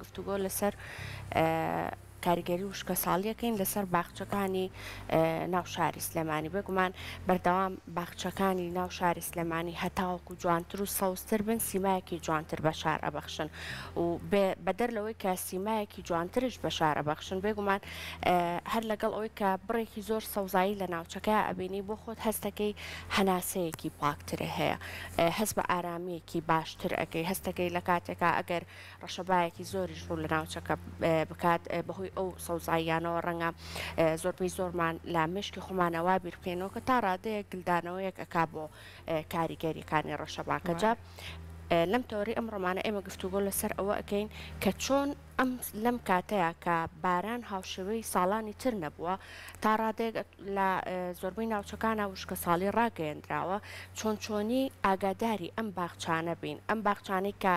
گفتوگۆ لەسەر کاریگەری وشکەساڵیەکەین لەسەر باخچەکانی ناو شاری سلێمانی. بێگومان بەردەوام باخچەکانی ناو شاری سلێمانی هەتاوەکو جوانتر و سەوزتر بن سیمایەکی جوانتر بە شار ئەبەخشن و بەدەر لەوەی کە سیمایەکی جوانترش بە شار ئەبەخشن بێگومان هەر لەگەڵ ئەوەی کە بڕێکی زۆر سەوزایی لە ناوچەکە ئەبینی بۆ خۆت هەستەکەی هەناسەیەکی پاکتر هەیە هەست بە ئارامیەکی باشتر ئەکەی هەستەکەی لە کاتێکا ئەگەر ڕەشەبایەکی زۆریش ڕوو لە ناوچەکە بکات، بەهۆی ئەو سەوزاییانەوە ڕەنگە زۆربەی زۆرمان لە مێشکی خۆمانە وا بیر بکەینەوە کە تا ڕادەیەک گلدانەوەیەک ئەکا بۆ کاریگەریەکانی ڕەشەباکە. جا لەم تەوەرەی ئەمڕۆمانە ئێمە گفتوگۆ لەسەر ئەوە ئەکەین کە چۆن ئەم لەم کاتەیا کە باران هاوشێوەی ساڵانی تر نەبووە، تا ڕادەیەک لە زۆربەی ناوچەکانا وشکەساڵی ڕاگەیەندراوە، چۆن چۆنی ئاگاداری ئەم باخچانە بین، ئەم باخچانەی کە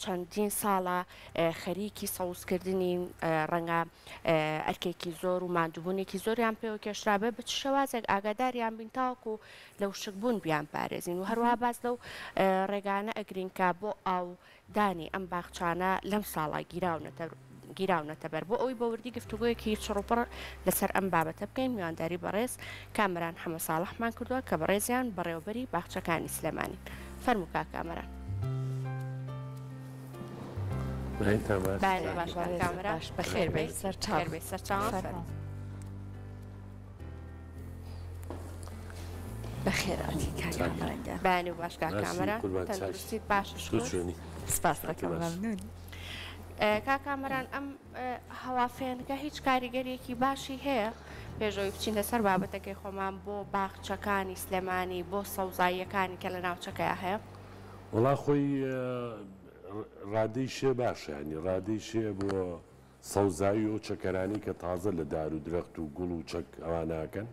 چەندین ساڵە خەریکی سەوزکردنین، ڕەنگە ئەرکێکی زۆر و ماندووبوونێکی زۆریان پێوە کێشرابێ، بە چ شێوازێک ئاگاداریان بین تاوەکو لە وشکبوون بیانپارێزین و هەروەها باس لەو ڕێگانە ئەگرین کە بۆ ئاو دانی ئەم باخچانە لەم ساڵە گیراونەتە بەر. بۆ ئەوەی بە وردی گفتوگۆیەکی چڕوپڕ لەسەر ئەم بابەتە بکەین، میوانداری بەڕێز کامەران حەمە ساڵحمان کردووە کە بەڕێزیان بەڕێوەبەری باخچەکانی سلێمانین. فەرموو کاک کامەران. بەیانتان باش کاک کامەران. بەخێربێی سەرچاوم. فەرموو. بەخێرهاتی کاک کامەران گیان. بەیانی باش کاک کامەران تەندروستیت باشە شکور. سپاس دەکەم مەمنون. کاک کامەران ئەم هەوا فێنکە هیچ کاریگەریەکی باشی هەیە؟ پێش ئەوەی بچینە سەر بابەتەکەی خۆمان بۆ باخچەکانی سلێمانی بۆ سەوزاییەکانی کە لە ناوچەکەیا هەیە؟ وەڵا خۆی ڕادەی شێ باشە یانی ڕادەی شێ بۆ سەوزایی و ئەو چەکەرانەی کە تازە لە دار و درەخت و گوڵ و چەک ئەوانە ئەکەن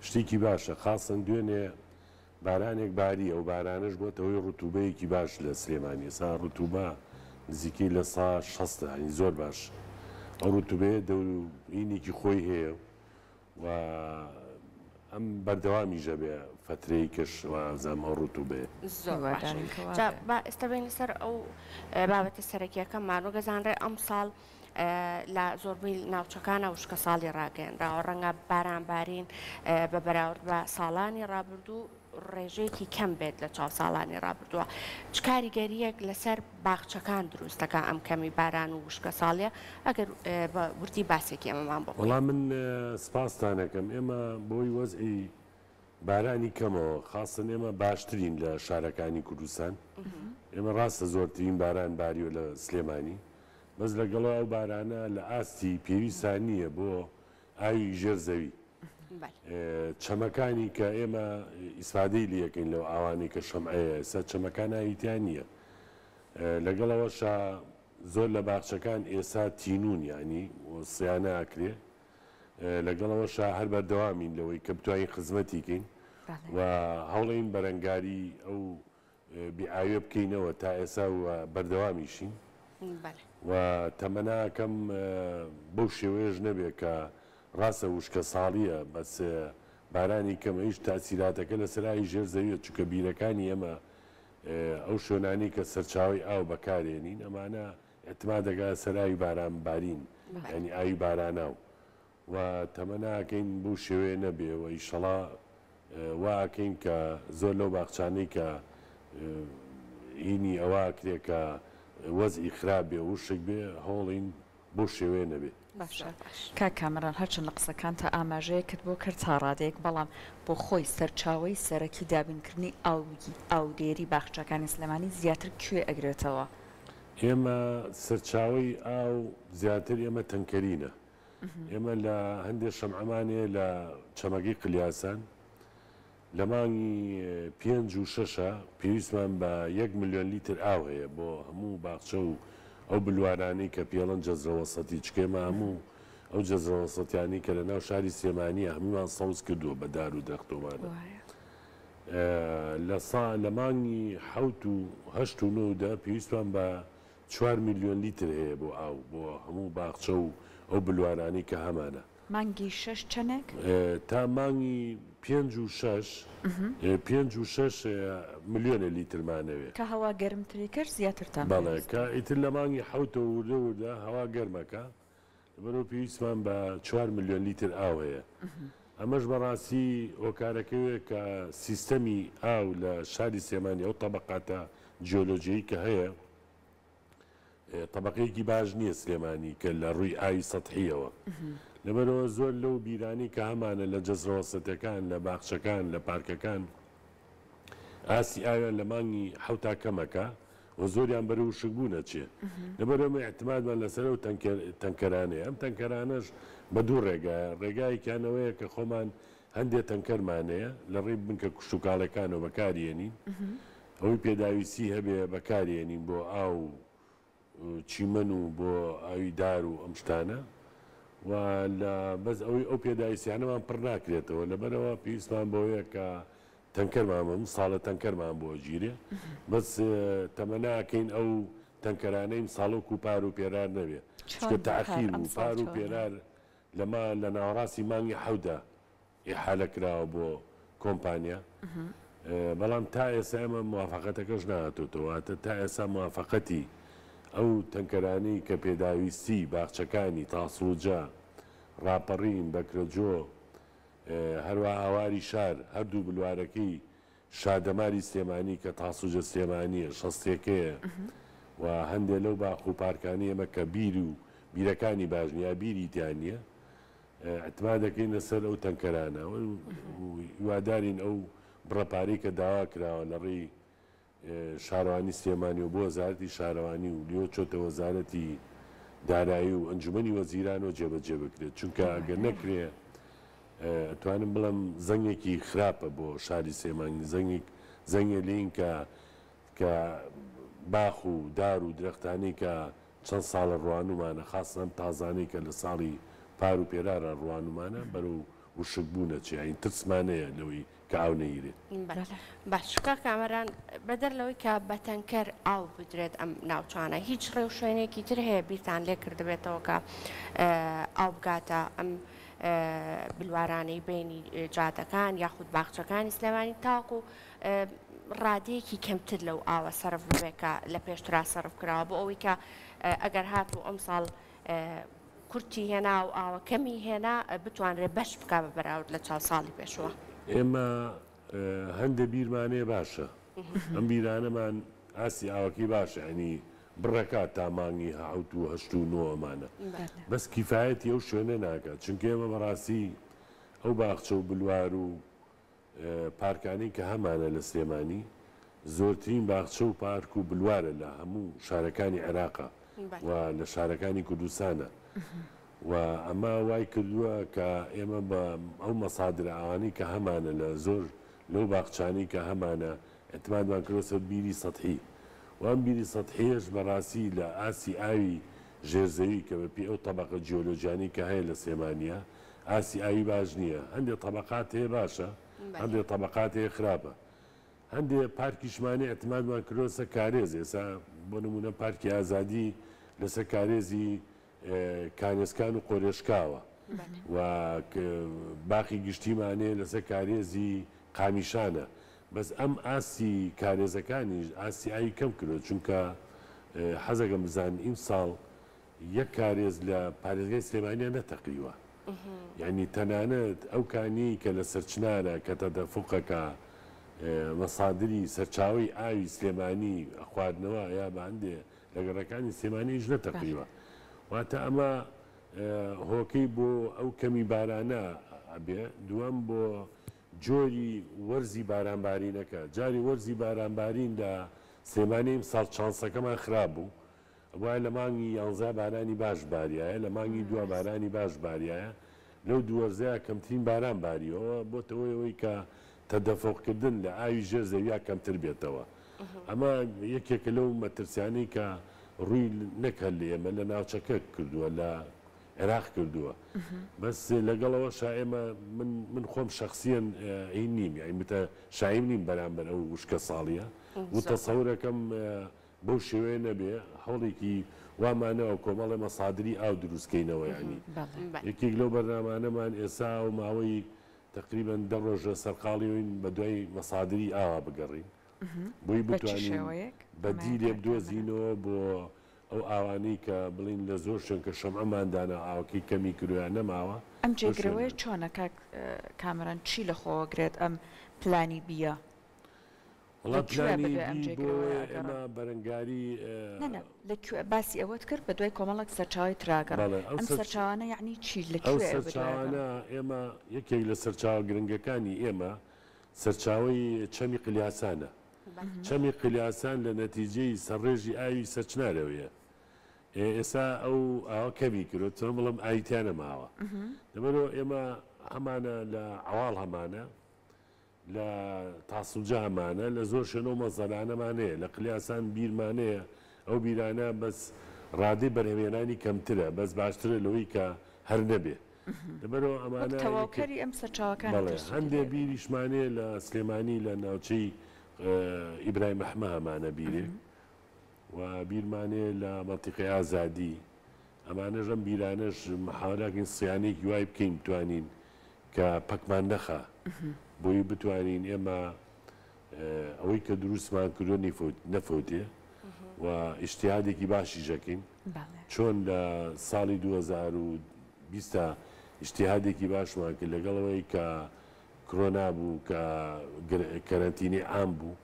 شتێکی باشە خاسەن دوێنێ بارانێک باری ئەو بارانەش بۆتە هۆی ڕتوبەیەکی باش لە سلێمانی ئێستا ڕتوبە نزیکەی لە سا شەستە یانی زۆر باش ئەو ڕتوبەیە دەور و هینێکی خۆی هەیە و ئەم بەردەوامیش ئەبێ فەترەی کەش وازانم ئەو ڕتوبەیە. زۆر باش جا با ئێستا بێینە سەر ئەو بابەتە سەرەکیەکەمان وەک ئەزانرێ ئەمساڵ لە زۆربەی ناوچەکانە وشکەساڵی ڕاگەیەنراوە ڕەنگە باران بارین بە بەراورد بە ساڵانی ڕابردوو ڕێژەیەکی کەم بێت لە چاو ساڵانی ڕابردووە چ کاریگەرییەک لەسەر باخچەکان دروست دەکا ئەم کەمی باران و وشکەساڵیە ئەگەر بە وردی باسێکی ئەمەمان بۆ بکەی. وەڵا من سپاستان ئەکەم ئێمە بەهۆی وەزعی بارانی کەمەوە خاسەن ئێمە باشترین لە شارەکانی کوردستان ئێمە ڕاستە زۆرترین باران باریوە لە سلێمانی بەس لەگەڵ ئەو بارانە لە ئاستی پێویستا نییە بۆ ئاوی ژێر زەوی چەمەکانی کە ئێمە ئیسفادەی لەکەین لەو ئاوانەی کە شەمعەیە ئێستا چەمەکان ئاوی تیا نییە لەگەڵ ئەوەشا زۆر لە باخچەکان ئێسا تینوون یانی سیانە ئەکرێ لەگەڵ ئەوەشا هەر بەردەوامین لەوەی کە بتوانین خزمەتی کەین و هەوڵین بەرەنگاری ئەو بێ ئاویە بکەینەوە تا ئێسا و بەردەوامیشین و تەمەناکەم بەو شێوەیەش نەبێ کە ڕاستە وشکە ساڵیە بەس بارانی کەمە هیچ تاسیراتەکە لەسەر ئاوی ژێر زەویە چونکە بیرەکانی ئێمە ئەو شوێنانەی کە سەرچاوەی ئاو بەکارێنین ئەمانە ئیعتماد دەکات لەسەر ئاوی باران بارین یانی ئاوی باراناو و تەمەنا ئەکەین بەو شێوەیە نەبێ و ئیشەڵا وا ئەکەین کە زۆر لەو باخچانەی کە هینی ئەوە ئەکرێ کە وەزعی خراپ بێ وشک بێ هەوڵین بەو شێوەیە نەبێ. باشە کاک کامەران هەرچەند لە قسەکانتا ئاماژەیەکت بۆ کرد تا ڕادەیەک بەڵام بۆ خۆی سەرچاوەی سەرەکی دابینکردنی ئاوی ئاودێری باخچەکانی سلێمانی زیاتر کوێ ئەگرێتەوە؟ ئێمە سەرچاوەی ئاو زیاتر ئێمە تەنکەرینە ئێمە لە هەندێ شەمعەمان هەیە لە چەمەکەی قلیاسان لە مانگی پێنج و شەشە پێویستمان بە یەک ملیۆن لیتر ئاو هەیە بۆ هەموو باخچە و ئەو بلوارانەی کە پێڵن جەزرە وەسەتی چکە ئێمە هەموو ئەو جەزرە وەسەتیانەی کە لە ناو شاری سلێمانیە هەموومان سەوز کردووە بە دار و درەختۆمانە لە سا لە مانگی حەوت و هەشت و نۆ و دە پێویستمان بە چوار ملیۆن لیتر هەیە بۆ ئاو بۆ هەموو باخچە و ئەو بلوارانەی کە هەمانە. مانگی شەش چەنێک؟ تا مانگی پێنج و شەش، پێنج و شەش ملیۆنە لیترمان ئەوێ. کە هەوا گەرمتری کرد زیاترتان پێویستە. بەڵێ، کە ئیتر لە مانگی حەوتەوە وردە وردە هەوا گەرمەکا، لەبەرئەوە پێویستمان بە چوار ملیۆن لیتر ئاو هەیە. ئەمەش بەڕاستی هۆکارەکەی ئەوەیە کە سیستەمی ئاو لە شاری سلێمانی ئەو تەبەقاتە جیۆلۆجیەی کە هەیە، تەبەقەیەکی باش نییە سلێمانی کە لە ڕووی ئاوی سەتحییەوە. لەبەرئەوە زۆر لەو بیرانەی کە هەمانە لە جەزرەوەسەتەکان، لە باخچەکان، لە پارکەکان ئاستی ئاویان لە مانگی حەوتا کەمەکە و زۆریان بەرەو وشکبوون ئەچێ. لەبەرئەوە ئێمە ئیعتمادمان لەسەر ئەو تەنکەرانەیە. ئەم تەنکەرانەش بە دوو ڕێگایە. ڕێگایەکیان ئەوەیە کە خۆمان هەندێ تەنکەرمان هەیە لە ڕێی بنکە کشتوکاڵیەکانەوە بەکاری هێنین. ئەوەی پێداویستی هەبێ بەکاری هێنین بۆ ئاو و چیمەن و بۆ ئاوی دار و ئەم شتانە و لە بەس ئەوەی ئەو پێداویستیانەمان پڕ ناکرێتەوە لەبەرئەوە پێویستمان بەوەیە کە تەنکەرمان ئەم ساڵە تەنکەرمان بۆ ئەگیرێ بەس تەمەنا ئەکەین ئەو تەنکەرانەی ئمساڵ وەکو پار و پێرار نەبێ چونکە تاخیر بوو پار و پێرار لەما لە ناوەڕاستی مانگی حەوتا ئیحالە کراوە بۆ کۆمپانیا بەڵام تا ئێستا ئێمە موافەقەتەکەش نەهاتۆتەوە واتە تا ئێستا موافەقەتی ئەو تەنکەرانەی کە پێداویستی باخچەکانی تاسڵوجە، ڕاپەڕین، بەکرەجۆ، هەروەها هەواری شار، هەردوو بلوارەکەی شادەماری سلێمانی کە تاسوجە سلێمانییە، شەستێکەیە و هەندێ لەو باخ و پارکانەی ئێمە کە بیر و بیرەکانی باش نییە یا بیری تیا نییە ئیعتماد دەکەینە سەر ئەو تەنکەرانە و هیوادارین ئەو بڕە پارەی کە داوا کراوە لە ڕێی شارەوانی سلێمانی و بۆ وەزارەتی شارەوانی و لێوە چۆتە وەزارەتی دارایی و ئەنجومەنی وەزیرانەوە جێبەجێ بکرێت چونکە ئەگەر نەکرێ ئەتوانم بڵێم زەنگێکی خراپە بۆ شاری سلێمانی زەنگێک زەنگێ لێین کە کە باخ و دار و درەختانەی کە چەند ساڵە ڕوانومانە خاسەن ئەم تازانەی کە لە ساڵی پار و پێرارا ڕوانومانە بەرەو وشک بوون ئەچێ یانی ترسمان هەیە لەوەی کە ئاو نەگیرێ. باش کاک کامەران بەدەر لەوەی کە بە تەنکەر ئاو بدرێت ئەم ناوچانە هیچ ڕێوشوێنێکی تر هەیە بیرتان لێ کردبێتەوە کە ئاو بگاتە ئەم بلوارانەی بینی جادەکان یاخود باخچەکانی سلێمانی تاکو ڕادەیەکی کەمتر لەو ئاوە سەرف ببێت کە لە پێشترا سەرف کراوە بۆ ئەوەی کە ئەگەر هاتوو ئەمساڵ کورتی هێنا و ئاوە کەمی هێنا بتوانرێت بەش بکا بە بەراورد لە چاو ساڵی پێشووە. ئێمە هەندێ بیرمان هەیە باشە ئەم بیرانەمان ئاستی ئاوەکەی باشە یانی بڕەکات تا مانگی حەوت و هەشت و نۆ ئەمانە بەس کیفایەتی ئەو شوێنە ناکات چونکە ئێمە بەڕاستی ئەو باخچە و بلوار و پارکانەی کە هەمانە لە سلێمانی زۆرترین باخچە و پارک و بلوارە لە هەموو شارەکانی عێراقە و لە شارەکانی کوردستانە و ئەمە وای کردووە کە ئێمە بە ئەو مەسادرە ئاوانەی کە هەمانە لە زۆر لەو باخچانەی کە هەمانە ئیعتمادمان کردووە سەر بیری سەتحی و ئەم بیری سەتحیەش بەڕاستی لە ئاستی ئاوی ژێر زەوی کە بە پێی ئەو تەبەقە جیۆلۆجیانەی کە هەیە لە سلێمانیە ئاستی ئاوی باش نییە هەندێ تەبەقات هەیە باشە هەندێ تەبەقات هەیە خراپە هەندێ پارکیشمان هەیە ئیعتمادمان کردووە سەر کارێز ئێستا بۆ نموونە پارکی ئازادی لەسەر کارێزی کانێسکان و قۆرێشکاوە و باخی گشتیمان هەیە لەسەر کارێزی قامیشانە بەس ئەم ئاستی کارێزەکانیش ئاستی ئاوی کەم کردوە چونکە حەزەکەم بزانن ئیمساڵ یەک کارێز لە پارێزگای سلێمانیا نەتەقیوە یعنی تەنانەت ئەو کانیەی کە لە سەرچنارە کە تەدەفوقەکە مەسادری سەرچاوەی ئاوی سلێمانی خواردنەوە یا بە هەندێ لە گەڕەکانی سلێمانیش نەتەقیوە واتە ئەمە هۆکەی بۆ ئەو کەمی بارانە ئەبێ دووەم بۆ جۆری وەرزی بارانبارینەکە جاری وەرزی بارانبارین لە سلێمانی ئیمساڵ چانسەکەمان خراپ بوو ئەبوایە لە مانگی یانزە بارانی باش باریایە لە مانگی دوا بارانی باش باریایە لەو دوو وەرزەیا کەمترین باران باریوە ئەوە بۆتە هۆی ئەوەی کە تەدەفوق کردن لە ئاوی ژێر زەویا کەمتر بێتەوە ئەمە یەکێکە لەو مەترسیانەی کە ڕووی نەک هەر لە ئێمە لە ناوچەکە کردووە لە عێراق کردووە بەس لەگەڵ ئەوەشا ئێمە من من خۆم شەخسیەن هین نیم یانی متە شایم نیم بەرامبەر ئەو وشکە ساڵیە و تەسەورەکەم بەو شێوەیە نەبێ هەوڵێکی وامانەوە کۆمەڵێ مەسادری ئاو دروست کەینەوە یانی یەکێک لەو بەرنامانەمان ئێسا و ماوەی تەقریبەن دە ڕۆژە سەرقاڵیین بە دوای مەسادری ئاوا بگەڕین بۆی بتوانین بەدیلێ بدۆزینەوە بۆ ئەو ئاوانەی کە بڵین لە زۆر شوێن کە شەمعەمان دانا ئاوەکەی کەمی کردوە یان نەماوە. ئەم جێگرەوەیە چۆنە کاک کامەران چی لە خۆوە گرێت ئەم پلانی بیە؟ وەڵا پلانی بی بۆ ئێمە بەرەنگاری. نا نا لە کوێ باسی ئەوەت کرد بە دوای کۆمەڵێک سەرچاوەی ترا گەڕێ ئەم سەرچاوانە یەعنی چی لە کوێ ئەو سەرچاوانە ئێمە یەکێک لە سەرچاوە گرنگەکانی ئێمە سەرچاوەی چەمی قلیاسانە چەمی قلیاسان لە نەتیجەی سەرڕێژی ئاوی سەرچنارەوەیە ئێستا ئەو ئاوە کەمی کردوە چۆن بڵێم ئاوی تیا نەماوە لەبەرئەوە ئێمە هەمانە لە عەواڵ هەمانە لە تاسڵجە هەمانە، لە زۆر شوێن ئەو مەزەلانەمان هەیە، لە قلیاسان بیرمان هەیە، ئەو بیرانە بەس ڕادەی بەرهەمهێنانی کەمترە، بەس باشترە لەوەی کە هەر نەبێ. لەبەرئەوە وەک ئەمانە یەکێک تەواوکەری ئەم سەرچاوەکانی بەڵێ تر سوودی هەندێ لێ ببینن. بیریشمان هەیە لە سلێمانی لە ناوچەی ئیبراهیم ئەحمە هەمانە بیرێک و بیرمان هەیە لە مەنتیقەی ئازادی، ئەمانەش ئەم بیرانەش محاولە ئەکەین صیانەیەکی وای بکەین بتوانین کە پەکمان نەخا بۆی بتوانین ئێمە ئەوەی کە دروستمان کردوە نەفەوتێ و ئیجتیهادێکی باشیش ئەکەین چۆن لە ساڵی 2020 ئیجتیهادێکی باشمان کرد لەگەڵ ئەوەی کە کرۆنا بوو کە کەرەنتینەی عام بوو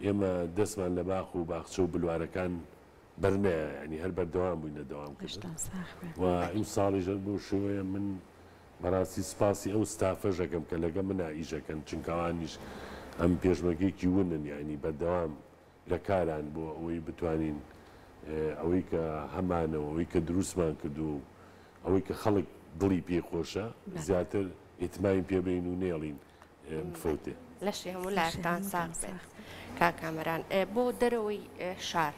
ئێمە دەستمان لە باخ و باخچە و بلوارەکان بەرنایە یانی هەر بەردەوام بووین لە دەوام کردن و ئیمساڵیش هەر بەو شێوەیە من بەڕاستی سپاسی ئەو ستافەش ئەکەم کە لەگە منا ئیش ئەکەن چونکە ئەوانیش ئەم پێشمەرگەیەکی ونن یانی بەردەوام لە کاران بۆ ئەوەی بتوانین ئەوەی کە هەمانە و ئەوەی کە دروستمان کردووە و ئەوەی کە خەڵک دڵی پێی خۆشە زیاتر ئیتمامی پێ بەین و نەیەڵین بفەوتێ. لەشی هەموو لایەکتان ساغ بێت کاک کامەران. بۆ دەرەوەی شار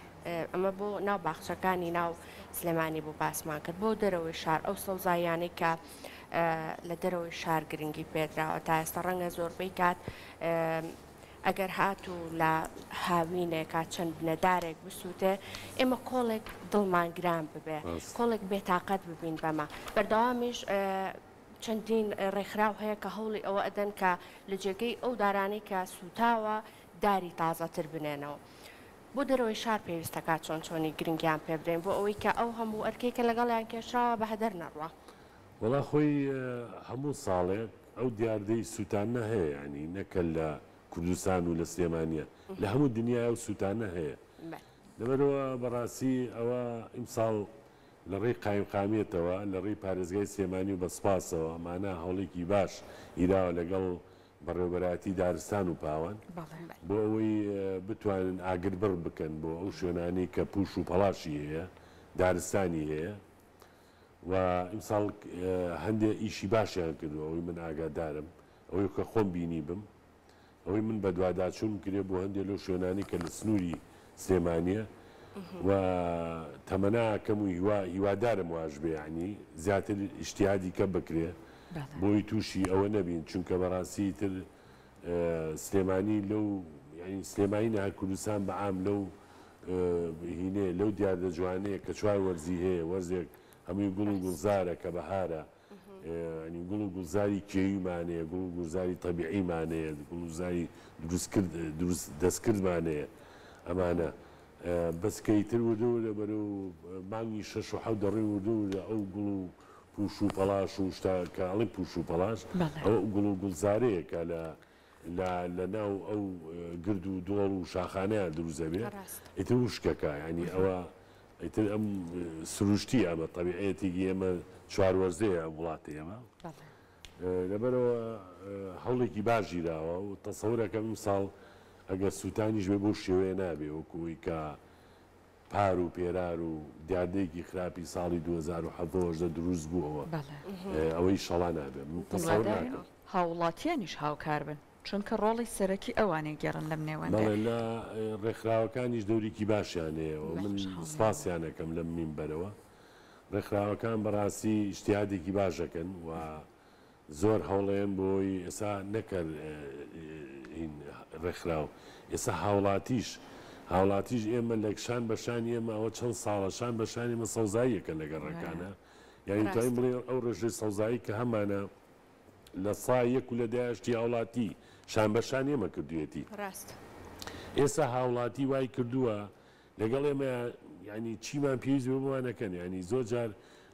ئەمە بۆ ناو باخچەکانی ناو سلێمانی بوو باسمان کرد بۆ دەرەوەی شار ئەو سەوزاییانەی کە لە دەرەوەی شار گرنگی پێدراوە تا ئێستا ڕەنگە زۆربەی کات ئەگەر هاتوو لە هاوینێکا چەند بنەدارێک بسووتێ ئێمە کۆڵێک دڵمان گران ببێ کۆڵێک بێتاقەت ببین بەمە بەردەوامیش چەندین ڕێکخراو هەیە کە هەوڵی ئەوە ئەدەن کە لە جێگەی ئەو دارانەی کە سووتاوە داری تازەتر بنێنەوە. بۆ دەرەوەی شار پێویستەکات چۆن چۆنی گرنگیان پێ بدەین بۆ ئەوەی کە ئەو هەموو ئەرکەی کە لەگەڵیان کێشراوە بە هەدەر نەڕوا. وەڵا خۆی هەموو ساڵێک ئەو دیاردەی سووتاندنە هەیە یانی نەک هەر لە کوردستان و لە سلێمانیە لە هەموو دنیای ئەو سووتانە هەیە لەبەرئەوە بەڕاستی ئەوە ئیمساڵ لە ڕێی قایمقامیەتەوە، لە ڕێی پارێزگای سلێمانی و بە سپاسەوە، مانا هەوڵێکی باش گیراوە لەگەڵ بەڕێوەبەرایەتی دارستان و پاوان بۆ ئەوەی بتوانن ئاگربڕ بکەن بۆ ئەو شوێنانەی کە پوش و پەڵاشی هەیە، دارستانی هەیە و ئیمساڵ هەندێ ئیشی باشیان کردووە، ئەوەی من ئاگادارم، ئەوەی کە خۆم بینیبم. ئەوەی من بەدواداچوون کرێ بۆ هەندێ لەو شوێنانەی کە لە سنووری سلێمانییە و تەمەنا ئەکەم و هیوا هیوادارم واش بێ یانی زیاتر ئیجتیهادی کە بکرێ بۆی تووشی ئەوە نەبین چونکە بەڕاستی ئیتر سلێمانی لەو یانی سلێمانی نا هەر کوردستان بە عام لەو هینەیە لەو دیاردە جوانەیە کە چوار وەرزی هەیە وەرزێک هەمووی گوڵ و گوڵزارە کە بەهارە یانی گوڵ و گوڵزاری کێویمان هەیە، گوڵ و گوڵزاری تەبیعیمان هەیە، گوڵ و گوڵزاری دروستکرد دروست دەستکردمان هەیە ئەمانە بەس کە ئیتر وردە وردە بەرەو مانگی شەش و حەوت دەڕۆین وردە وردە ئەو گوڵ و پوش و پەڵاش و شتە کە ئەڵێن پوش و پەڵاش ئەوە گوڵ و گوڵزارەیە کە لە لە لە ناو ئەو گرد و دۆڵ و شاخانەیا دروست ئەبێ ئیتر وشکەکە یانی ئەوە ئیتر ئەم سروشتیە ئەمە تەبیعەتێکی ئێمە چوار وەرزەیە ئەم وڵاتی ئێمە لەبەرەوە هەوڵێکی باش گیراوە و تەسەورەکەم ئیمساڵ ئەگەر سووتانیش بێ بەو شێوەیە نابێ وەکو ئەوەی کە پار و پێرار و دیاردەیەکی خراپی ساڵی 2017 و 18 دروست بوو ئەوە ئەوەی ئیشەڵا نابێ من تەسەور ناکەم. هاووڵاتیانیش هاوکار بن چونکە ڕۆڵی سەرەکی ئەوان ئەگێڕن لەم نێوەندە. بەڵێ لە ڕێکخراوەکانیش دەوریکی باشیان هەیە و من سپاسیان ئەکەم لەم مینبەرەوە ڕێکخراوەکان بەڕاستی ئیجتیهادێکی باش ئەکەن و زۆر هەوڵەیەن بۆی ئێسا نەک هەر هین ڕێکخراو ئێسا هاوڵاتیش. هاوڵاتیش ئێمە لە شان بە شانی ئێمە ئەوە چەند ساڵە شان بە شانی ئێمە سەوزاییەکەن لە گەڕەکانە یانی توانین ڕاستە. بڵێین ئەو ڕێژەی سەوزایی کە هەمانە لە سا یەک و لە دایشتی هاوڵاتی شان بە شان ئێمە کردوویەتی. ڕاستە. ئێستا هاوڵاتی وای کردووە لەگەڵ ئێمە یانی چیمان پێویست بێ بۆمان ئەکەن یانی زۆر جار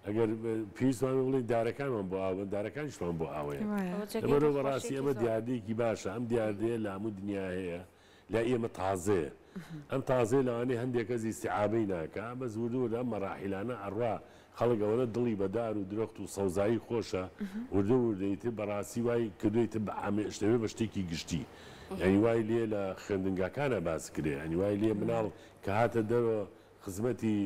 ئەگەر پێویستمان بێ بڵێین دارەکانمان بۆ ئاو بەن دارەکانیشمان بۆ ئاوەیەن. وایە. ئەوە جێگەی لەبەرئەوە بەڕاستی دڵخۆشییەکی ئەمە زۆرە. دیاردەیەکی باشە ئەم دیاردەیە لە هەموو دنیا هەیە لای ئێمە تازەیە ئەم تازەیە لەوانەیە هەندێک کەس ئیستیعابەی ناکا بەس ورد ورد ئەم مەراحیلانە ئەڕوا خەڵک ئەوەنە دڵی بە دار و درەخت و سەوزایی خۆشە وردە وردە ئیتر بەڕاستی وای کردوە ئیتر بە عامی ئەشتەوێ بە شتێکی گشتی یانی وای لێ لە خوێندنگاکانا باس کرێ یانی وای لێ مناڵ کە هاتە دەرەوە خزمەتی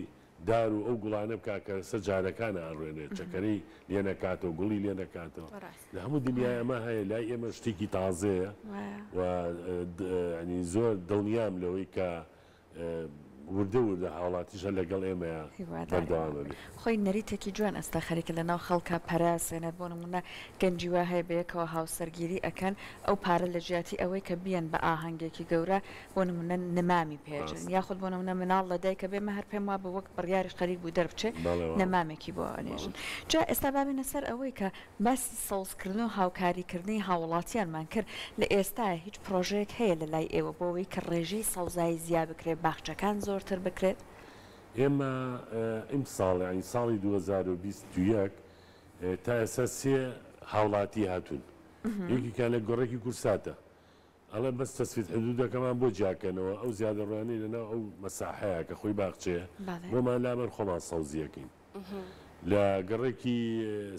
دار و ئەو گوڵانە بکا کە لەسەر جادەکانا ئەڕوێنێ چەکەرەی لێ نەکاتەوە گوڵی لێ نەکاتەوە لە هەموو دنیای ئەمە هەیە لای ئێمە شتێکی تازەیە و یانی زۆر دڵنیام لەوەی کە وردە وردە هاوڵاتیش هەر لەگەڵ ئێمەیا بەردەوام ئەبێ. خۆی نەریتێکی جوان ئێستا خەریکە لەناو خەڵکا پەرە ئەسێنێت بۆ نمونە گەنجی وا هەیە بەیەکەوە هاوسەرگیری ئەکەن ئەو پارە لە جیاتی ئەوەی کە بیەن بە ئاهەنگێکی گەورە بۆ نمونە نمامی پێ ئەچن یاخود بۆ نمونە مناڵ لە دایکە بێ مەهر پێم وابوو وەک بڕیاریش خەریک بوو دەربچێ نەمامێکی بۆ ئەنێژن جا ئێستا با بێینە سەر ئەوەی کە باسی سەوزکردن و هاوکاریکردنی هاووڵاتیانمان کرد، لە ئێستایا هیچ پڕۆژەیەک هەیە لە لای ئێوە بۆ ئەوەی کە ڕێژەی سەوزایی زیا بکرێت، باخچەکان زۆرتر بکرێت؟ ئێمە ئیمساڵ یانی ساڵی 2021 تا ئێستا سێ هاوڵاتی هاتوون، یەکێکیان لە گەڕەکی کورساتە، ئەڵێ بەس تەسفیت حدودەکەمان بۆ جیاکەنەوە ئەو زیادەڕۆیانەی لەناو ئەو مەساحەیە کە خۆی باخچەیە بۆمان لابەن خۆمان سەوزیەکەین لە گەڕێکی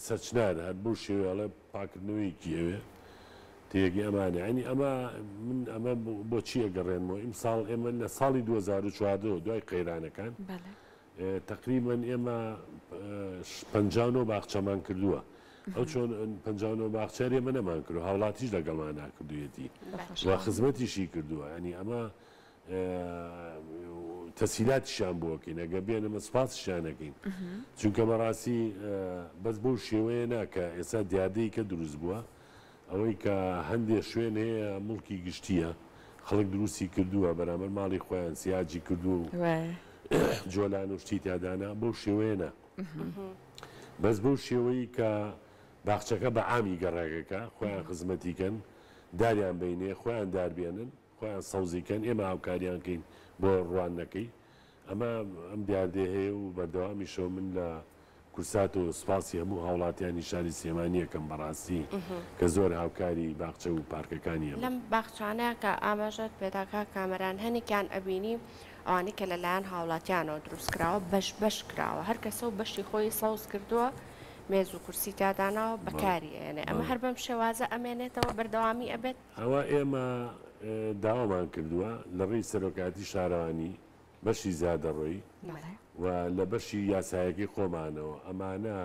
سەرچنار هەر بەو شێوەیە ئەڵێ پاکردنەوەیەکی ئەوێ تێگەی ئەمانە ینی ئەمە من ئەمە بۆچی ئەگەڕێنمەوە ئیمساڵ ئێمە لە ساڵی 2014 دوای قەیرانەکان تەقریبەن ئێمە 59 باخچەمان کردووە ئەو چۆن 59 باخچە ئێمە نەمان کردو هاوڵاتیش لەگەڵمانا کردوویەتی و خزمەتیشی کردووە ینی ئەمە تەسهیلاتیشیان بۆ ئەکەین ئەگەر بێن ئەمە سوپاسیشیان ئەکەین چونکە بەڕاستی بەس بەو شێوەیە نا کە ئێستا دیاردەی کە دروست بووە ئەوەی کە هەندێ شوێن هەیە موڵکی گشتییە خەڵک دروستی کردووە بەرامبەر ماڵی خۆیان سیاجی کردووە و جۆلان و شتی تیا دانا بەو شێوەیە نا بەس بەو شێوەی کە باخچەکە بە عامی گەڕەکەکە خۆیان خزمەتی کەن داریان بینێ خۆیان دار بێنن خۆیان سەوزی کەن ئێمە هاوکاریان کەین بۆ ڕواندنەکەی ئەمە ئەم دیاردەیە هەیە و بەردەوامیشەوە من لە کورساتەوە سوپاسی هەموو هاوڵاتیانی شاری سلێمانی ئەکەم بەڕاستی کە زۆر هاوکاری باخچە و پارکەکانی ئەبن. لەم باخچانە کە ئاماژەت پێدا کاک کامەران هەنێکیان ئەبینی ئەوانەی کە لەلایەن هاوڵاتیانەوە دروست کراوە بەش بەش کراوە هەر کەسە و بەشی خۆی سەوز کردووە مێز و کورسی تیا داناوە بەکاری ئەیەنێ ئەمە هەر بەم شێوازە ئەمێنێتەوە بەردەوامی ئەبێت؟ ئەوە ئێمە داوامان کردووە لە ڕێی سەرۆکایەتی شارەوانی بەشی زیادەڕۆیی و لە بەشی یاسایەکەی خۆمانەوە ئەمانە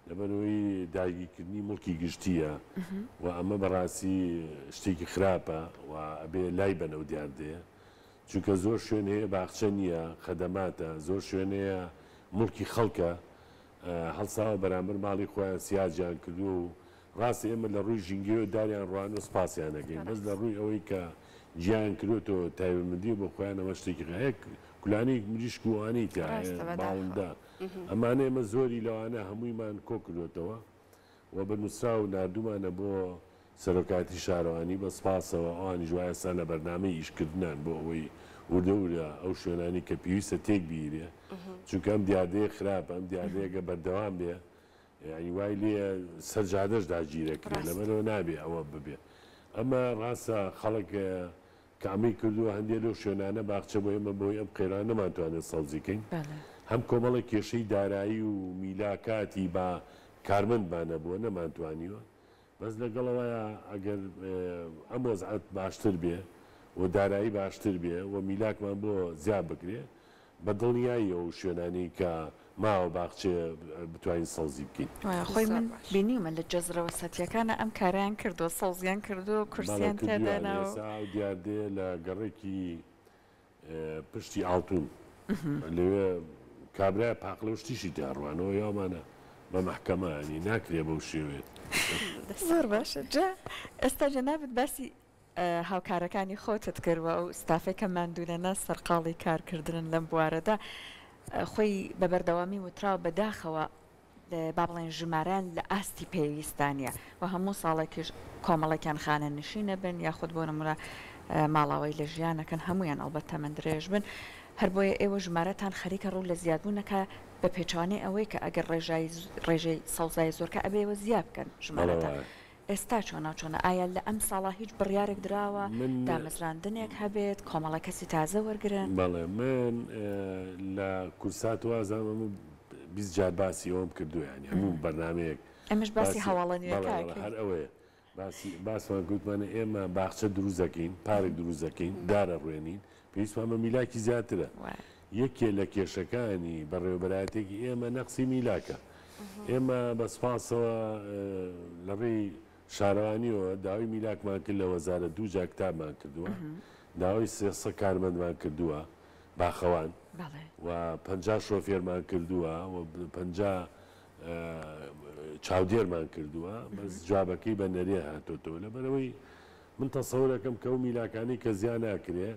لەبەرئەوەی داگیرکردنی موڵکی گشتییە و ئەمە بەڕاستی شتێکی خراپە و ئەبێ لای بەن ئەو دیاردەیە چونکە زۆر شوێن هەیە باخچە نییە خەدەماتە زۆر شوێن هەیە موڵکی خەڵکە هەڵساوە بەرامبەر ماڵی خۆیان سیاجیان کردووە و ڕاستە ئێمە لە ڕووی ژینگەیەوە داریان ڕوانوە سپاسیان ئەکەین بەس لە ڕووی ئەوەی کە جیایان کردۆتەوە تایبەتمەندیە بۆ خۆیان ئەمە شتێکی خ هەیە کولانەیەک مریشک و ئەوانەی تیا هەیە ڕاستە بەداخەوە. باڵندە ئەمانە ئێمە زۆری لەوانە هەموویمان کۆ کردۆتەوە و بە نووسراو ناردوومانە بۆ سەرۆکایەتی شارەوانی بە سپاسەوە ئەوانیش وا ئێستا لە بەرنامەی ئیش کردنان بۆ ئەوەی وردە وردە ئەو شوێنانەی کە پێویستە تێک بیرێ چونکە ئەم دیاردەیە خراپە ئەم دیاردەیە گەر بەردەوام بێ یانی وای لێیە سەر جادەش داگیرەکرێ لەبەرئەوە نابێ ئەوە ببێ ئەمە ڕاستە خەڵک کە ئەمەی کردووە هەندێ لەو شوێنانە باخچە بۆ ئێمە بەهۆی ئەم قەیرانە نەمانتوانێت سەوزی کەین هەم کۆمەڵێک کێشەی دارایی و میلاکاتی با کارمەندمان هەبووە نەمانتوانیوە بەس لەگەڵ ئەوەیا ئەگەر ئەم وەزعەت باشتر بێ و دارایی باشتر بێ و میلاکمان بۆ زیاد بکرێ بە دڵنیاییەوە ئەو شوێنانەی کە ماوە باخچەیە بتوانین سەوزی بکەین. وایە خۆی زۆر من باش. بینیومە لە جەزرەوە سەتیەکانا ئەم کارەیان کردووە سەوزیان کردووە بەڵێ کورسیان تیا کردوویانە داناوە. ئێستا ئەو دیاردەیە لە گەڕەکی پشتی ئاڵتون لەوێ کابرایە پاقلە و شتیشی تیا ڕوانەوە یاومانە بە مەحکەمە ینی ناکرێ بەو شێوەیە. زۆر باشە جا ئێستا جەنابت باسی. هاوکارەکانی خۆتت کرد و ئەو ستافەی کە ماندوونەنە سەرقاڵی کارکردنن لەم بوارەدا خۆی بە بەردەوامی وتراوە بەداخەوە با بڵێین ژمارەیان لە ئاستی پێویستدا نییە و هەموو ساڵێکیش کۆمەڵێکیان خانەنشین ئەبن یاخود بۆ نموونە ماڵاوای لە ژیان ئەکەن هەموویان ئەڵبەت تەمەن درێژ بن هەر بۆیە ئێوە ژمارەتان خەریکە ڕوو لە زیادبوون ئەکا بە پێچەوانەی ئەوەی کە ئەگەر ڕێژای ڕێژەی سەوزایی زۆرکا ئەبێ ئێوە زیا بکەن ژمارەتان ئێستا چۆنە چۆنە ئایا لە ئەم ساڵا هیچ بڕیارێک دراوە من دامەزراندنێک هەبێت کۆمەڵە کەسی تازە وەرگرن؟ بەڵێ من لە کوردسات وازانم ئەمە 20 جار باسی ئەوەم کردووە یانی هەموو بەرنامەیەک ئێمەش باسی باسی هەواڵە بەڵێ نوێکە بەڵێ ئەکەین. هەر ئەوەیە باسی باسمان گوتمانە ئێمە باخچە دروست دەکەین پارک دروست دەکەین دار ئەڕوێنین پێویستمان بە میلاکی زیاترە وایە. یەکێ لە کێشەکانی بەڕێوەبەرایەتێکی ئێمە نەقسی میلاکە. ئێمە بە سوپاسەوە لە ڕێی شارەوانیەوە داوای میلاکمان کرد لە وەزارەت دوو جار کتابمان کردووە داوای 300 کارمەندمان کردووە باخەوان و 50 شۆفێرمان کردووە و 50 چاودێرمان کردووە بەس جوابەکەی بە نەرێ هاتۆتەوە لەبەرەوەی من تەسەورەکەم کە ئەو میلاکانەی کە زیا ناکرێ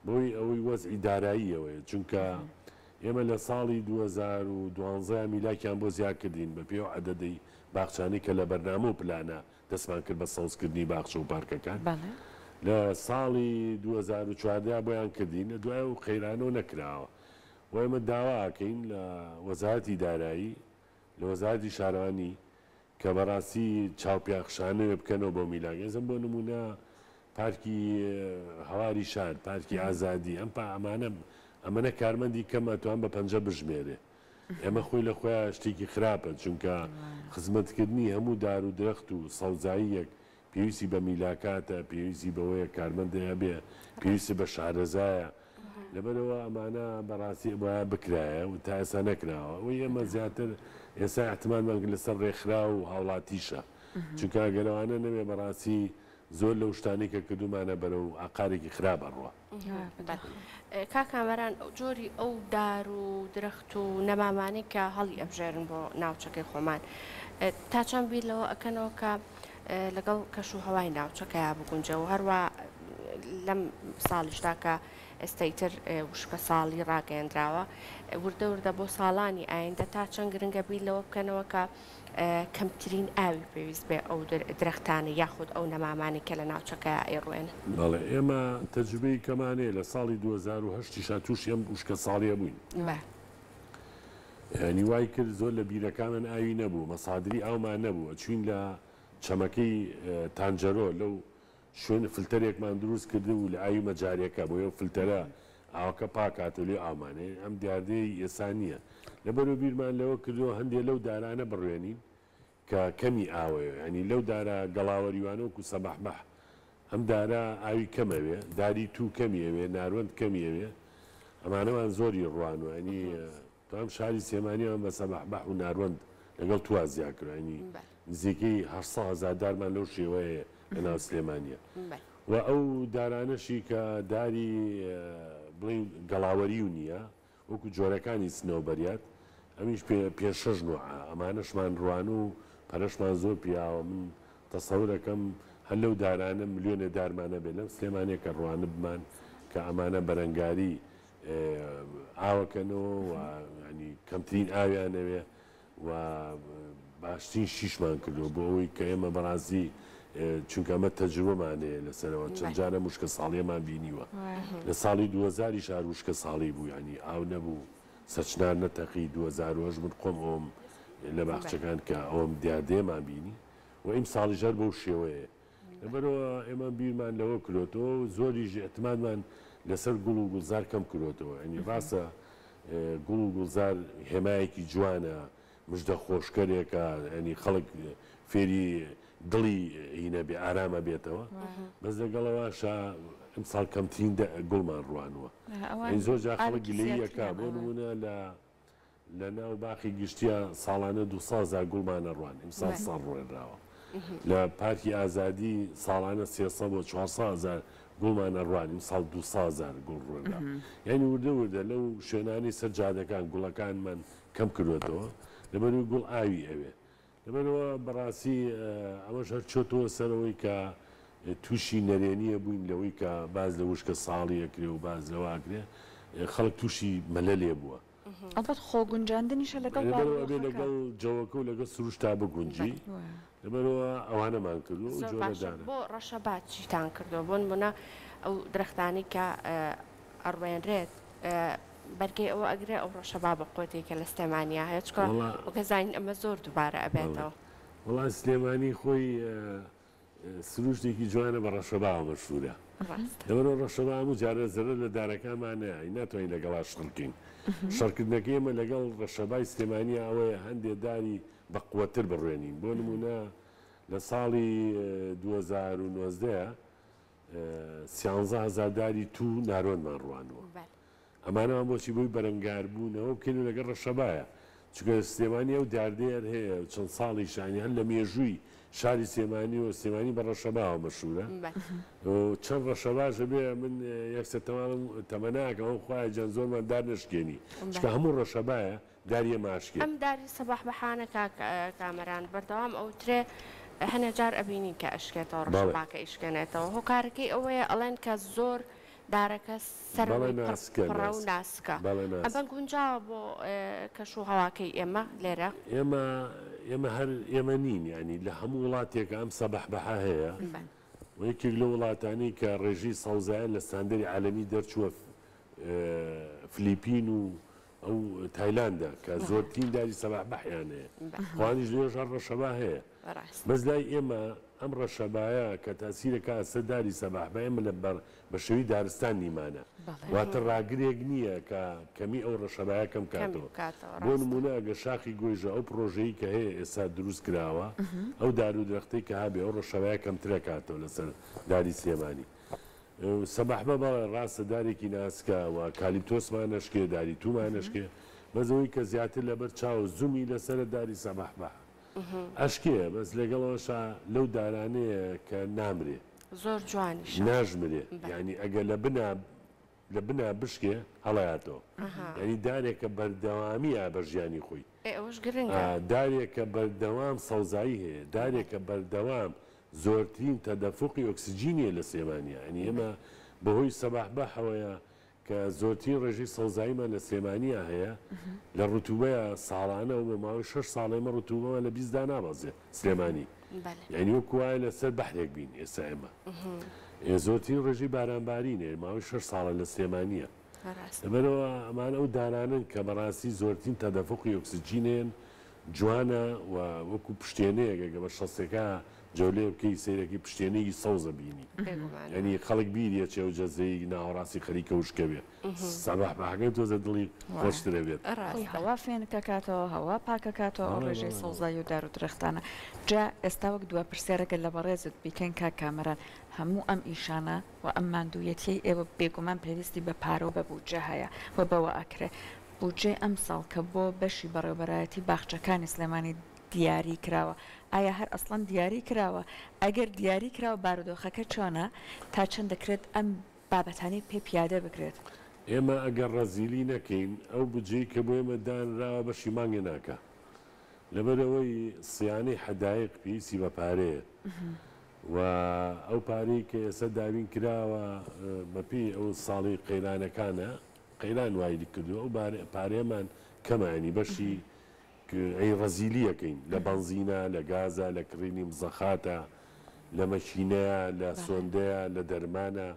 بەهۆی ئەوەی وەزعی داراییەوەیە چونکە ئێمە لە ساڵی 2012 میلاکیان بۆ زیا کردین بە پێی ئەو عەدەدەی باخچانەی کە لە بەرنامە و پلانە دەستمان کرد بە سەوزکردنی باخچە و پارکەکان لە ساڵی 2014 بۆیان کردین لە دوای ئەو قەیرانەوە نەکراوە و ئێمە داوا ئەکەین لە وەزارەتی دارایی لە وەزارەتی شارەوانی کە بەڕاستی چاوپیاخشانەوێ بکەنەوە بۆ میلاک ئێزم بۆ نمونە پارکی هەواری شار پارکی ئازادی ئەم پا ئەمانە ئەمەنە کارمەندی کەمە توان بە پەنجە بژمێرێ ئێمە خۆی لە خۆیان شتێکی خراپە چونکە خزمەتکردنی هەموو دار و درەخت و سەوزاییەک پێویستی بە میلاکاتە، پێویستی بەوەیە کارمەندێ هەبێ، پێویستی بە شارەزایە، لەبەرئەوە ئەمانە بەڕاستی ئەبوایە بکرایە و تا ئێستا نەکراوە. ئەوەی ئێمە زیاتر ئێستا ئیعتمادمان لەسەر ڕێکخراو و هاوڵاتیشە، چونکە ئەگەر ئەوانە نەبێ بەڕاستی زۆر لەو شتانەی کە کردوومانە بەرەو ئاقارێکی خراپ ئەڕوا. کاک کامەران جۆری ئەو دار و درەخت و نەمامانەی کە هەڵی ئەبژێرن بۆ ناوچەکەی خۆمان تا چەند بیر لەوە ئەکەنەوە کە لەگەڵ کەش و هەوای ناوچەکەیا بگونجێ و هەروا لەم ساڵیشدا کە ئێستا ئیتر وشکە ساڵی ڕاگەیەندراوە وردە وردە بۆ ساڵانی ئایندە تا چەند گرنگە بیر لەوە بکەنەوە کە کەمترین ئاوی پێویست بێ ئەو درەختانە یاخود ئەو نەمامانەی کە لە ناوچەکەیا ئەیڕوێنن. بەڵێ ئێمە تەجروبەی کەمان هەیە لە ساڵی 2008 یشا تووشی ئەم وشکە ساڵیە بووین یانی وای کرد زۆر لە بیرەکانمان ئاوی نەبوو مەسادری ئاومان نەبوو ئەچوین لە چەمەکەی تانجەرۆ لەو شوێن فلتەرێکمان دروست کردبوو لە ئاوی مەجاریەکە بۆیە ئەو فلتەرە ئاوەکە پاکاتەوە لێ ئاومان هەیە ئەم دیاردەیەی ئێستا نییە لەبەرو بیرمان لەوە کردەوە هەندێ لەو دارانە بڕوێنین کە کەمی ئاوەیە یانی لەو دارە گەڵاوەریوانە وەکو سەبەحبەح ئەم دارە ئاوی کەم ئەوێ داری توو کەمی ئەوێ ناروەند کەمی ئەوێ ئەمانەمان زۆری ڕوانوە یانی تەمام شاری سلێمانیمان بە سەبەحبەح و ناروەند لەگەڵ توا زیا کرد یانی نزیکەی 800 هەزار دارمان لەو شێوەیە لە ناو سلێمانیە و ئەو دارانەشی کە داری بڵین گەڵاوەریو نییە وەکو جۆرەکانی سنەوبەریات ئەمیش پێ پێنج شەش نوعە ئەمانەشمان ڕوانو و پەرەشمان زۆر پیاوە من تەسەورەکەم هەر لەو دارانە ملیۆنێ دارمان هەبێ لەم سلێمانیە کە ڕوانبمان کە ئەمانە بەرەنگاری ئاوەکەنەوە و یانی کەمترین ئاویان ئەوێ و باشترین شیشمان کردووە بۆ ئەوەی کە ئێمە بەڕاستی چونکە ئەمە تەجروبەمان هەیە لەسەرەوە چەند جارە وشکە ساڵیەمان بینیوە لە ساڵی 2000 شار وشکە ساڵی بوو ینی ئاو نەبوو سەرچنار نەتەقی 2008 من خۆم ئەوم لە باخچەکان کە ئەوم دیاردەیەمان بینی و ئیم ساڵیش هەر بەو شێوەیە لەبەرئەوە ئێمە بیرمان لەوە کرۆتەوە و زۆریش ئیعتمادمان لەسەر گوڵ و گوڵزار کەم کرۆتەوە. یانی ڕاستە گوڵ و گوڵزار هێمایەکی جوانە، مژدە خۆشکەرێکە، یانی خەڵک فێری دڵی هینە بێ ئارام ئەبێتەوە، بەس لەگەڵ ئەواشا ئەمساڵ کەمترین گوڵمان ڕوانووە. یانی زۆر جار خەڵک گلەیی ئەکا بۆ نموونە لە لە ناو باخی گشتیا ساڵانە 200 هەزار گوڵمان ئەڕوان، ئیمساڵ ساڵ ڕوێنراوە. لە پارکی ئازادی ساڵانە 300 بۆ 400 هەزار گوڵمان ئەڕوان، ئیمساڵ 200 هەزار گوڵ ڕوێنرا. یانی وردە وردە لەو شوێنانەی سەر جادەکان گوڵەکانمان کەم کردووەتەوە، لەبەرئەوەی گوڵ ئاوی ئەوێ. لەبەرئەوە بەڕاستی ئەمەش هەر چۆتەوە سەر ئەوەی کە. تووشی نەرێنیە بووین لەوەی کە باس لە وشکە ساڵی ئەکرێ و باس لەوە ئەکرێ خەڵک تووشی مەلەلێ بووە. ئەڵبەت خۆ گونجاندنیشە لەگەڵ لەبەرئەوە ئەبێ بارودۆخەکە. لەگەڵ جەوەکە و لەگەڵ سروشتا بگونجی لەبەرئەوە ئەوانەمان کردووە ئەو زۆر جۆرە باشە دارە. بۆ ڕەشەبا چیتان کردووە بۆ نموونە ئەو درەختانەی کە ئەڕوێنرێت بەرگەی ئەوە ئەگرێ ئەو ڕەشەبا بە قوتێک کە لە سلێمانیا هەیە چونکە وەڵا وەک ئەزانین ئەمە زۆر دووبارە بەڵێ ئەبێتەوە. وەڵا سلێمانی خۆی سروشتێکی جوانە بە ڕەشەباوە مەشهورە. ڕاستە. لەبەرئەوە ڕەشەبا هەموو جارە زەرەر لە دارەکانمان نایە، ناتوانین لەگەڵا شەڕ بکەین. شەڕکردنەکەی ئێمە لەگەڵ ڕەشەبای سلێمانیا ئەوەیە هەندێ داری بە قوەتتر بڕوێنین. بۆ نموونە لە ساڵی 2019 13000 داری توو نارۆنمان ڕوانووە. ئەمانەمان بۆچی بۆی بەرەنگاربوونەوە بکەین و لەگەڵ ڕەشەبایە چونکە سلێمانی ئەو دیاردەیە هەر هەیە چەند ساڵیش یانی هەر لە مێژووی شاری سلێمانی و سلێمانی بە ڕەشەباوە مەشهورە و چەند ڕەشەباش هەبێ من یەکسەر تەمام تەمەناکەم ئەو خوایە گیان زۆرمان دار نەشکێنی چونکە هەموو ڕەشەبایە داری ئێمە ئەشکێ. ئەم داری سەباح بەحانە کاک کامەران بەردەوام ئەوترێ هەنێ جار ئەبینین کە ئەشکێتەوە ڕەشەباکە ئیشکێنێتەوە هۆکارەکەی ئەوەیە ئەڵێن کە زۆر دارەکە سەرەوەی پڕە و ناسکە. ئەمە گونجاوە بۆ کەش و هەواکەی ئێمە لێرە؟ ئێمە ئێمە هەر ئێمە نین یانی لە هەموو وڵاتێک ئەم سەبەحبەحە هەیە و یەکێک لەو وڵاتانەی کە ڕێژەی سەوزایان لە ستاندەری عالەمی دەرچووە فلیپین و ئەو تایلاندە کە زۆرترین داری سەبەحبەحیان هەیە ئەوانیش لەوێش هەر ڕەشەبا هەیە بەس لای ئێمە ئەم ڕەشەبایە کە تاسیرەکا سەر داری سەبەحبە ئێمە لە بەر بە شێوەی دارستان نیمانە واتە ڕاگرێک نییە کە کەمی ئەو ڕەشەبایە کەم کاتەوە بۆ نمونە ئەگەر شاخی گۆیژە ئەو پڕۆژەی کە هەیە ئێستا دروست کراوە ئەو دار و درەختەی کە هەبێ ئەو ڕەشەبایە کەمترە کاتەوە لەسەر داری سلێمانی سەبەحبە بەڵێ ڕاستە دارێکی ناسکە و کالیپتۆسمان ئەشکێ داری تومان ئەشکێ بەس ئەوەی کە زیاتر لەبەر چاو زومی لەسەرە داری سەبەحبە ئەشکێ بەس لەگەڵ ئەوەشا لەو دارانەیە کە نامرێ. زۆر جوانیشە. ناشمرێ یانی ئەگەر لە بنا لە بنا بشکێ هەڵەیاتەوە یانی دارێکە بەردەوامیە بە ژیانی خۆی. ئێ ئەوەش گرنگە. دارێکە بەردەوام سەوزایی هەیە دارێکە بەردەوام زۆرترین تەدەفوقی ئۆکسجینی هەیە لە سلێمانیا یانی ئێمە بەهۆی سەباحبەحەوەیە کە زۆرترین ڕێژەی سەوزاییمان لە سلێمانیا هەیە لە ڕتوبەیە ساڵانە و بۆ ماوەی شەش ساڵ ئێمە ڕتوبەمان لە 20 دانابەزێ سلێمانی یانی وەکو وایە لەسەر بەحرێک بین ئێستا ئێمە زۆرترین ڕێژەی بارانبارین هەیە ماوەی شەش ساڵە لە سلێمانیە لەبەرئەوە ئەمانە ئەو دارانەن کە بەڕاستی زۆرترین تەدەفوقی ئۆکسجین هەیەن جوانە و وەکو پشتێنەیەک ئەگەر بە شەستێکا جەولەیە بکەی سەیرەکەی پشتێنەیەکی سەوزە بینی یانی خەڵک بیری ئەچێ ئەو جەزەی ناوەڕاستی خەریکە وشکە بێ سەباح بەحەکەی تۆزە دڵی خۆشترە بێت. خۆی هەوا فێنک ئەکاتەوە هەوا پاک ئەکاتەوە ئەو ڕێژەی سەوزایی و دار و درەختانە جا ئێستا وەک دوا پرسیار ئەگەر لە بەڕێزت بیکەین کاک کامەران هەموو ئەم ئیشانە و ئەم ماندوویەتیەی ئێوە بێگومان پێویستی بە پارە و بە بودجە هەیە و بەوە ئەکرێ بودجەی ئەمساڵ کە بۆ بەشی بەڕێوبەرایەتی باخچەکانی سلێمانی دیاری کراوە ئایا هەر ئەسڵەن دیاری کراوە؟ ئەگەر دیاری کراوە بارودۆخەکە چۆنە؟ تا چەند دەکرێت ئەم بابەتانەی پێ پیادە بکرێت؟ ئێمە ئەگەر ڕەزیلی نەکەین ئەو بودجەی کە بۆ ئێمە دانراوە بەشی مانگێ ناکا لەبەرئەوەی سیانەی حەدایق پێویستی بە پارەیە و ئەو پارەی کە ئێستا دابین کراوە بەپێی ئەو ساڵی قەیرانەکانە قەیران وای کردووە ئەو پارەیەمان کەمە یانی بەشی ئەی ڕەزیلی ئەکەین لە بەنزینە لە گازە لە کڕینی مزەخاتە لە مەکینەیە لە سۆندەیە لە دەرمانە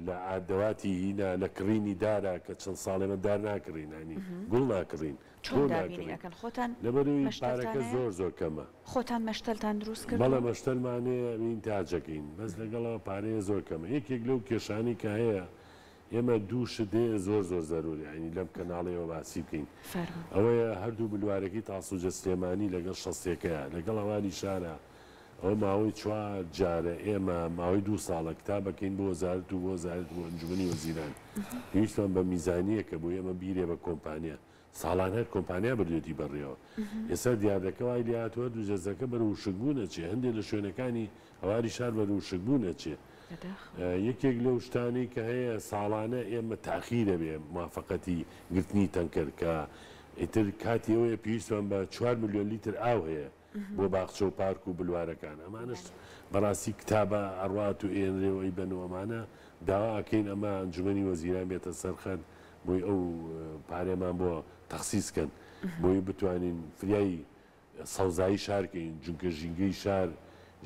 لە ئادەواتی هینا لە کڕینی دارە کە چەند ساڵ ئێمە دار ناکڕین یانی گوڵ ناکڕین چۆن تۆ دابینی ناکڕین ئەکەن خۆتان لەبەرئەوەی مەشتەلتان پارەکە هەیە؟ زۆر زۆر کەمە. خۆتان مەشتەلتان دروست بەڵێ کردووە؟ مەشتەلمان هەیە ئینتاجەکەین بەس لەگەڵ ئەوە پارەیە زۆر کەمە یەکێک لەو کێشانەی کە هەیە ئێمە دوو شت هەیە زۆر زۆر زەروری یانی لەم کەناڵەیەوە باسی بکەین فەرموو. ئەوەیە هەردوو بلوارەکەی تاسوجە سلێمانی لەگەڵ شەستێکەیە لەگەڵ هەواری شارە ئەوە ماوەی چوار جارە ئێمە ماوەی دوو ساڵە کتابەکەین بۆ وەزارەت و بۆ وەزارەت بۆ ئەنجومەنی وەزیران پێویستمان بە میزانیەکە بۆ ئێمە بیرێ بە کۆمپانیا ساڵان هەر کۆمپانیا بردوێتی بەڕێوە ئێستا دیاردەکە وای لێهاتووە هەردوو جەزەکە بەرەو وشکبوون ئەچێ هەندێ لە شوێنەکانی هەواری شار بەرەو وشکبوون ئەچێ یەکێک لەو شتانەی کە هەیە ساڵانە ئێمە تاخیر ئەبێ موافەقەتی گرتنی تەنکەر کە ئیتر کاتی ئەوەیە پێویستمان بە چوار ملیۆن لیتر ئاو هەیە. بۆ باخچە و پارک و بلوارەکان ئەمانەش بەڕاستی کتابە ئەڕوات و ئێنرێ و ئەیبەن و ئەمانە داوا ئەکەین ئەمە ئەنجومەنی وەزیران بێتە سەر خەت بۆی ئەو پارەیەمان بۆ تەخسیس کەن بۆی بتوانین فریای سەوزایی شار کەین جونکە ژینگەی شار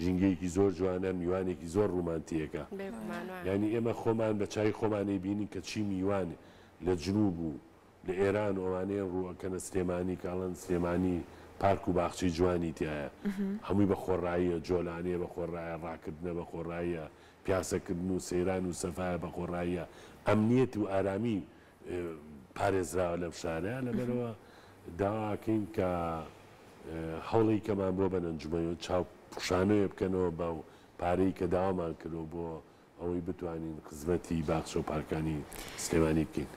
ژینگەیەکی زۆر جوانە میوانێکی زۆر ڕومانتیەکە بێگومان وایە. یانی ئێمە خۆمان بە چاوی خۆمان ئەیبینین کە چی میوان لە جنوب و لە ئێران و ئەوانەیە ڕوو ئەکەنە سلێمانی کە ئەڵێن سلێمانی پارک و باخچەی جوانی تیایە هەمووی بە خۆڕاییە جۆلانەیە بە خۆڕایە ڕاکردنە بە خۆڕاییە پیاسەکردن و سەیران و سەفایە بە خۆڕاییە ئەمنیەت و ئارامی پارێزراوە لەم شارە لەبەرئەوە داوا ئەکەین کە هەوڵی کەمان بۆ بەن ئەنجومەن و چاو پوشانەوەێ بکەنەوە بە پارەی کە داوامان کردوە بۆ ئەوەی بتوانین خزمەتی باخچە و پارکانی سلێمانی بکەین.